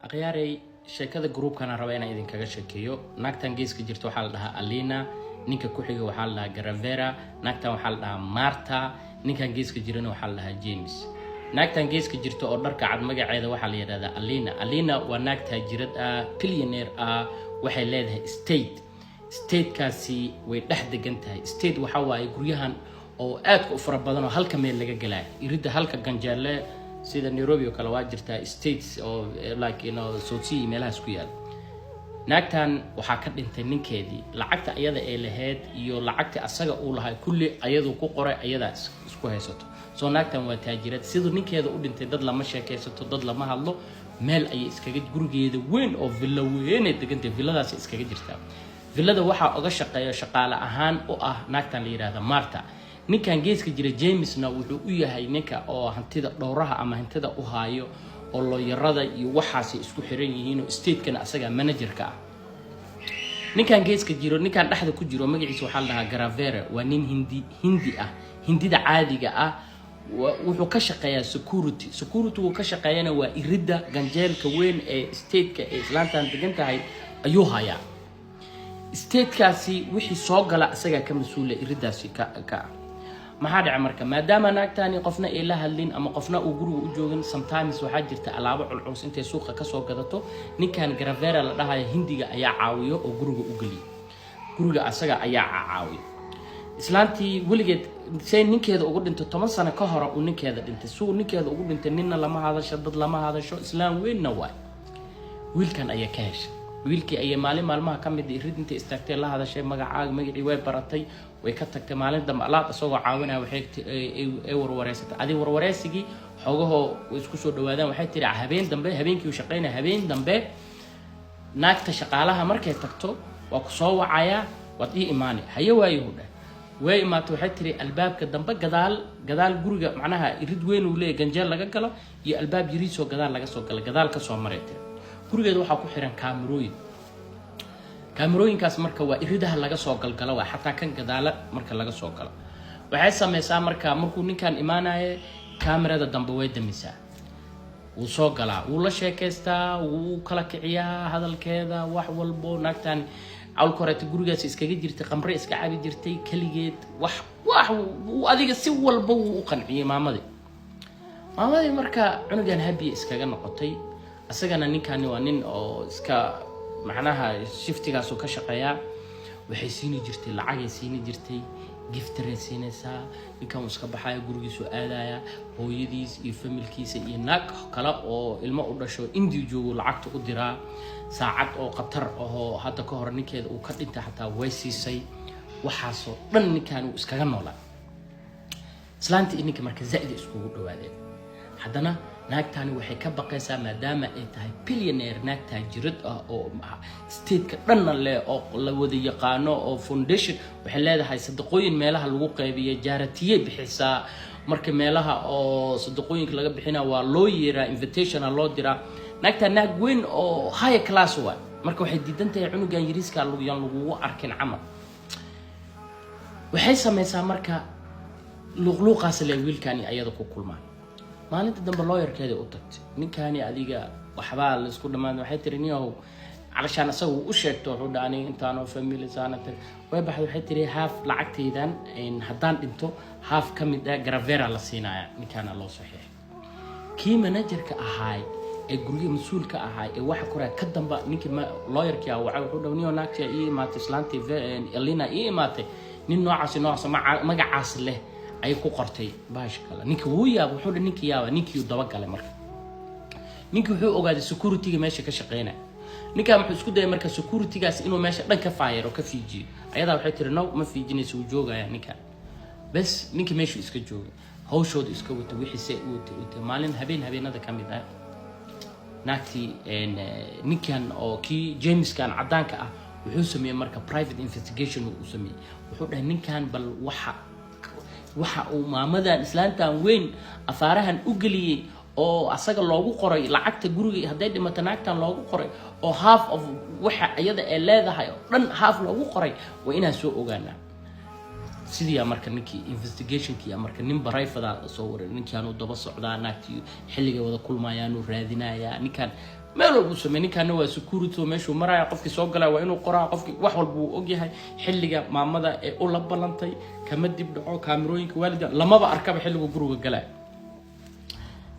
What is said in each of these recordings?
Akhyaarey, sheekada groupkana raba inaan idinkaga sheekeeyo. Naagtan geeska jirta waxaa la dhahaa Alina, ninka ku xiga waxaa la dhahaa Garavera, naagtan waxaa la dhahaa Marta, ninkan geeska jirana waxaa la dhahaa James. Naagtan geeska jirta oo dharka cad magaceeda waxaa la yidhahdaa Alina. Alina waa naag taajirad ah, billionaire ah. Waxay leedahay estate. Estatekaasi way dhex degan tahay. Estate waxaa waaye guryahan oo aadka u fara badan oo halka meel laga gelaayo, iridda halka ganjeele. Sida Nairobi oo kale waa jirtaa estates oo like South C meelahaas ku yaal. Naagtan waxaa ka dhintay ninkeedii. Lacagta ayada ay lahayd iyo lacagta asaga uu lahay kulli ayadu ku qoray, ayadaa isku haysato. Soo naagtan waa taajirad. Siduu ninkeeda u dhintay, dad lama sheekaysato, dad lama hadlo, meel ayay iskaga, gurigeeda weyn oo villa weynay degantay, villadaas iskaga jirtaa. Villada waxaa oga shaqeeya, shaqaale ahaan u ah, naagtan la yidhahda Marta. Ninkan geeska jira, Jamesna, wuxuu u yahay ninka oo hantida dhowraha ama hantida u haayo oo lawyerada iyo waxaasay isku xiran yihiin oo estatekana asagaa managerka ah. Ninkan geeska jiro, ninkan dhexda ku jiro, magaciisa waxaa la dhahaa Garavere. Waa nin Hindi ah, Hindida caadiga ah. Wuxuu ka shaqeeyaa security. Security uu ka shaqeeyana waa iridda ganjeelka weyn ee estateka ee islaantan degan tahay ayuu hayaa. Estatekaasi wixii soo gala isagaa ka mas-uula, iriddaasi ka ah. Maxaa dhaca marka? Maadaama naagtani qofna ay la hadlin ama qofna uu guriga u joogin, sometimes waxaa jirta alaabo culculus intay suuqa kasoo gadato, ninkan Garavera la dhahayo, Hindiga, ayaa caawiyo oo guriga u geliyo. Guriga asaga ayaa caawiyo. Islaantii weligeed say ninkeeda ugu dhinto, 10 sano ka hore uu ninkeeda dhintay, suu ninkeeda ugu dhintay, ninna lama hadasho, dad lama hadasho, islaam weynna waay. Wiilkan ayaa ka heshay. Wiilkii ayay maalin maalmaha ka mid irid intay istaagtay la hadashay. Magacaaga, magacii way baratay, way ka tagtay. Maalin dambe alaab isagoo caawinaya waxay ay warwareysatay. Adi warwareysigii xoogahoo way isku soo dhawaadaan. Waxay tiri habeen dambe, habeenkii uu shaqaynaya, habeen dambe naagta shaqaalaha markay tagto waa ku soo wacayaa, waad ii imaanay. Haye, waayuhu dheh. Way imaatay. Waxay tiri albaabka dambe, gadaal gadaal guriga, macnaha irid weyn uu leeyahy, ganjeel laga galo iyo albaab yariisoo gadaal laga soo galo, gadaal ka soo maray tiri. Gurigeeda waxaa ku xiran kaamirooyin. Kaamirooyinkaas marka waa iridaha laga soo galgalo, waa xataa kan gadaala marka laga soo galo. Waxay sameysaa marka, markuu ninkan imaanaya, kaamirada dambe way damisaa. Wuu soo galaa, wuu la sheekaystaa, wuu kala kiciyaa hadalkeeda, wax walbo. Naagtan cawlka horeeta gurigaas iskaga jirtay, qamre iska cabi jirtay keligeed. Wax adiga si walba wuu u qanciyey maamadii. Maamadii marka cunugan habiya iskaga noqotay. Isagana ninkani waa nin oo iska, macnaha, shiftigaasuu ka shaqeeyaa. Waxay siini jirtay lacagay siini jirtay, giftaray siinaysaa. Ninkan uu iska baxaya, gurigiisu aadaya, hooyadiis iyo familkiisa iyo naag kale oo ilmo u dhasho Indiya joogo lacagta u diraa. Saacad oo khatar ahoo hadda ka hor ninkeeda uu ka dhintay xataa way siisay. Waxaasoo dhan ninkan uu iskaga noolaa. Islaantii iyo ninka marka zaa'id iskugu dhawaadeen. Haddana naagtani waxay ka baqaysaa, maadaama ay tahay billionaire, naag taajirad ah oo estateka dhanna leh oo la wada yaqaano oo foundation waxay leedahay, sadaqooyin meelaha lagu qaybiyo, charity bixisaa. Marka meelaha oo sadaqooyinka laga bixina waa loo yeeraa, invitationa loo diraa. Naagtaa naag weyn oo high class waay. Marka waxay diidan tahay cunugan yariiska yaan lagugu arkin camal. Waxay sameysaa marka, luuqluuqaas le wiilkani ayada ku kulmaan. Maalinta dambe lawyerkeeda u tagtay. Ninkaani adiga waxbaa laisku dhamaan. Waxay tiri, ninyahow, calashaan asaga uu u sheegto, wuxuu dhaha aniga intaanoo family saana tiri. Way baxday. Waxay tiri half lacagtaydan haddaan dhinto, half ka mid ah Gravera la siinaya. Ninkaana loo saxiixay. Kii managerka ahaay ee guryo mas-uulka ahaay ee waxa koraa ka damba, ninkii lawyerkii ah wacay. Wuxuu dhaw, niyo, naagtii ii imaatay, islaantii Elina ii imaatay, nin noocaas noocaas magacaas leh ayay ku qortay bahasha kale. Ninka wuu yaaba. Wuxuu dha ninkii yaaba. Ninkii dabagalay marka. Ninkii wuxuu ogaaday securityga meesha ka shaqeynaya. Ninkaa wuxuu isku dayay marka securitygaas inuu meesha dhan ka faayaro, ka fiijiyo. Ayadaa waxay tiri, no, ma fiijinaysa, wuu joogaya ninkan bes. Ninkii meeshuu iska joogay, hawshooda iska watay, wixiise watay watay. Maalin habeen habeenada ka mid ah, naagtii ninkan oo kii Jameskan caddaanka ah wuxuu sameeyey marka private investigation uu sameeyey. Wuxuu dhahay, ninkan bal waxa uu maamadan, islaantan weyn, afaarahan u geliyey oo asaga loogu qoray lacagta guriga, hadday dhimato naagtan loogu qoray, oo half of waxa iyada ay leedahay oo dhan half loogu qoray, waa inaan soo ogaanaa. Sidiiyaa marka ninkii investigationkii marka nin private soo waray. Ninkaanuu daba socdaa, naagtii xilligay wada kulmayaanuu raadinayaa ninkan. Meel walbuu sameey. Ninkaana waa security oo meeshuu maraya, qofkii soo galaya waa inuu qoraa, qofkii wax walba wuu ogyahay. Xilliga maamada ee ula ballantay kama dib dhaco. Kaamirooyinka waalida lamaba arkaba xilligu guriga galaya.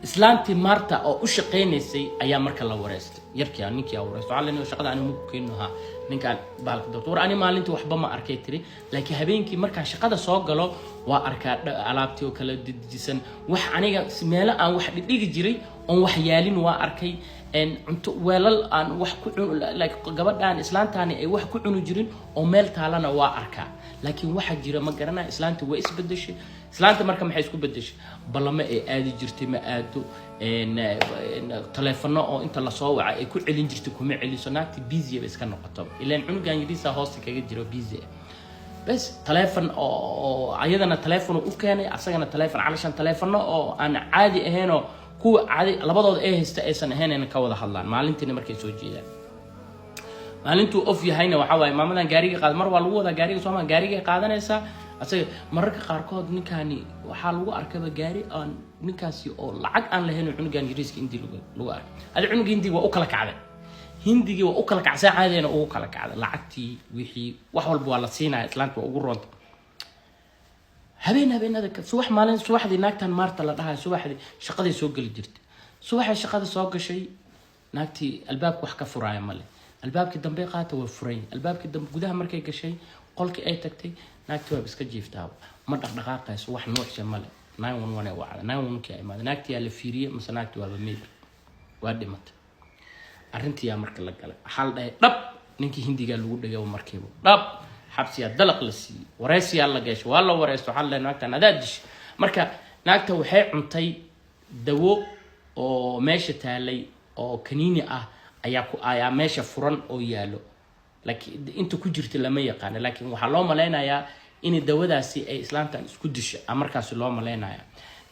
Islaantii Marta oo u shaqaynaysay ayaa marka la wareystay. Yarkii ninkii aa wareystay, waxaa la shaqada ani muku keeno ha ninkaan baalka doorto. "War, ani maalintii waxba ma arkay," tiri, "laakiin habeenkii markaan shaqada soo galo waa arkaa alaabtii oo kala dejisan. Wax aniga meelo aan wax dhidhigi jiray oon wax yaalin waa arkay. Cunto weelal aan wax ku cun, like gabadhaan islaantaani ay wax ku cuni jirin oo meel taalana waa arkaa, laakiin waxa jira ma garanaya. Islaanta waa isbedeshay." Islaanta marka maxay isku bedeshay? Ballamo ay aadi jirtay ma aado. Taleefano oo inta lasoo waca ay ku celin jirtay kuma celiso. Naagti busy ba iska noqotaba, ilaan cunugan yariisa hoosta kaga jiro, busy ah. Bes taleefon oo ayadana taleefon u keenay, asagana taleefon, calashan taleefano oo aan caadi ahaynoo kuwa caadi labadooda ay haysta aysan ahayn inay ka wada hadlaan. Maalintiina markay soo jeedaan, maalintuu off yahayna, waxaa waaye maamadan gaariga qaad. Mar waa lagu wadaa gaariga sooma, gaarigay qaadanaysaa asaga. Mararka qaarkood ninkaani waxaa lagu arkaba gaari aan ninkaasi oo lacag aan lahayn oo cunugan yariiska hindi lagu arkay. Adi cunuga hindiga waa u kala kacday, hindigii waa u kala kacsaa, caadiyana ugu kala kacday. Lacagtii, wixii, wax walba waa la siinaya. Islaanta waa ugu roonta. Habeen habeenada subax, maalin subaxdii, naagtan Maarta la dhahayo subaxdii shaqaday soo geli jirtay. Subaxay shaqada soo gashay, naagtii albaabka wax ka furaaya male. Albaabkii dambe qaata, waa furan albaabkii dambe. Gudaha markay gashay, qolkii ay tagtay, naagtii waaba iska jiiftaaba, ma dhaqdhaqaaqayso, wax nuucsa male. 911 ee wacda, 911 kii imaaday. Naagtii yaa la fiiriyey, mase naagtii waaba meyd, waa dhimatay. Arrintiyaa marka la galay, waxaa la dhahay dhab, ninkii hindigaa lagu dhagay markiiba, dhab, xabsiyaa dalaq la siiyey, wareysiyaa la gashay, waa la wareysto. Waxaa la dhahay, "Naagtan adaa dishay." Marka naagta waxay cuntay dawo oo meesha taalay oo kaniini ah ayaa meesha furan oo yaalo, laakiin inta ku jirta lama yaqaano. Laakiin waxaa loo malaynayaa in dawadaasi ay islaantan isku disho a markaasi loo malaynaya.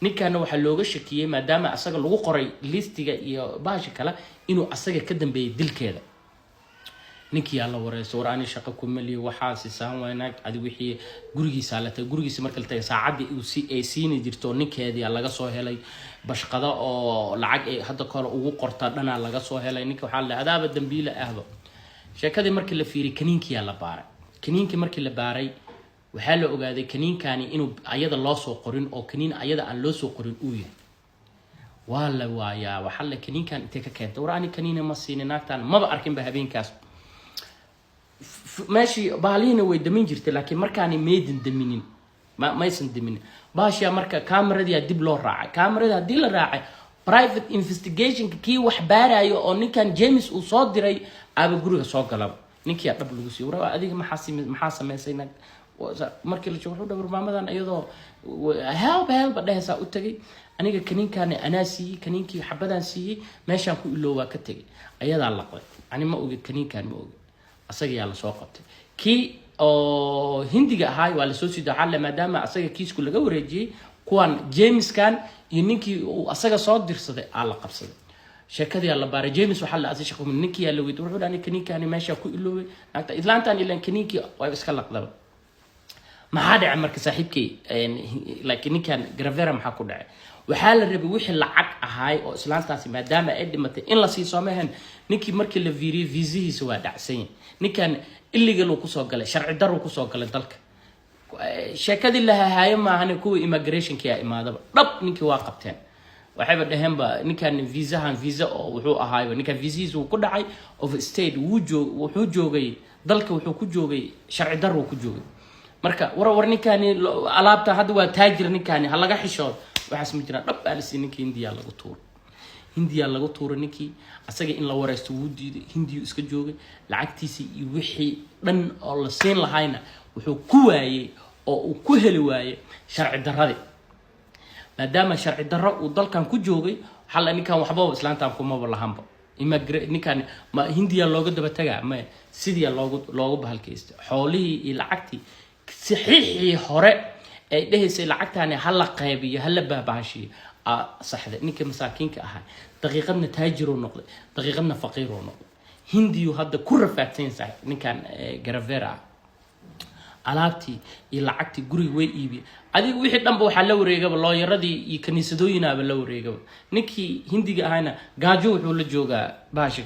Ninkana waxaa looga shakiyey, maadaama asaga lagu qoray listiga iyo bahasha kale, inuu asaga ka dambeeyay dilkeeda. Ninkii yaa la wareyso. "War, ani shaqo kumaliyo, waxaasi saan waay." Naag adi wixii gurigiisaa la tagay. Gurigiisa marka la tagay, saacaddii uu si ay siini jirto ninkeedii laga soo helay, bashqado oo lacag ay hadda kale ugu qorta dhanaa laga soo helay. Ninka waxaa la adaaba dambiile ahba. Sheekadii markii la fiiriyay, kaniinkiyaa la baaray. Kaniinkii markii la baaray, waxaa la ogaaday kaniinkani inuu ayada loo soo qorin, oo kaniin ayada aan loo soo qorin uu yahay. Waa la waayaa. Waxaa la kaniinkan intee ka keentay? "War, ani kaniina ma siinin naagtan, maba arkinba habeenkaas." Meeshii bahalihina way damin jirtay, laakiin markaani maydin daminin, ma maysan daminin bahashaa. Marka kameradiyaa dib loo raacay. Kamerada haddii la raacay, private investigationka kii wax baarayo oo ninkan James uu soo diray aaba guriga soo galaba. Ninkiyaa dhab lagu siiyey. "War, adiga maxaa samaysay?" Markii la joogo, wuxuu dhabar maamadan iyadoo "Help, help" dhehaysaa u tagay. "Aniga kaniinkaani anaa siiyey, kaniinkii xabadaan siiyey, meeshaan ku iloowaa ka tegay, ayadaa laqday, ani ma ogid, kaniinkaan ma ogid." Asagayaa lasoo qabtay. Kii oo hindiga ahaay waa lasoo sii xalle, maadaama asaga kiisku laga wareejiyey. Kuwan Jameskan iyo ninkii uu asaga soo dirsaday aa la qabsaday. Sheekadii aa la baaray. James waxaa la asi shaqo. Ninkii yaa la weydiiyey. Wuxuu dhahay, "Kaniinkaani meeshaa ku iloobay naagta islaantan, ilaan kaniinkii waa iska laqdaba." Maxaa dhacay marka saaxiibkay, like ninkan Gravera, maxaa ku dhacay? Waxaa la rabay wixii lacag ahaay oo islaantaasi maadaama ay dhimatay in la sii soomahan. Ninkii markii la fiiriyey, viisihiisa waa dhacsan yahay. Ninkan illegal uu kusoo galay, sharci daruu kusoo galay dalka. Sheekadii la hahaayo maahane, kuwa immigrationka yaa imaadaba, dhab, ninkii waa qabteen. Waxayba dhaheenba ninkan viisahan visa oo wuxuu ahaayba, ninkan viisihiisa wuu ku dhacay of state, wuu joog, wuxuu joogay dalka, wuxuu ku joogay sharci daruu ku joogay. Marka war ninkani alaabta hadda waa taajir, ninkani ha laga xishoodo, waxaas ma jiraan. Dhab baa la siiyey ninkii. Hindiyaa lagu tuuray, hindiyaa lagu tuuray. Ninkii asaga in la wareysto wuu diiday, hindiyuu iska joogay. Lacagtiisii iyo wixii dhan oo la siin lahayna wuxuu ku waayey oo uu ku heli waayey sharci darradii, maadaama sharci darro uu dalkan ku joogay. Waxaa la ninkan waxbaba islaantan kumaba lahanba. Ninkan ma hindiya looga daba tagaa? Maya, sidiyaa loogu bahalkaystay xoolihii iyo lacagtii. Saxiixii hore ay dhehaysay lacagtaani ha la qaybiyo, ha la baahbaashiyo, aa saxday. Ninka masaakiinka ahaa daqiiqadna taajiruu noqday, daqiiqadna faqiiruu noqday. Hindiyu hadda ku rafaadsan yahay ninkan Garavera ah. Alaabtii iyo lacagtii guriga way iibiyeen. Adiga wixii dhanba waxaa la wareegaba lawyeradii iyo kaniisadooyinaaba la wareegaba. Ninkii Hindiga ahayna gaajo wuxuu la joogaa bahasha.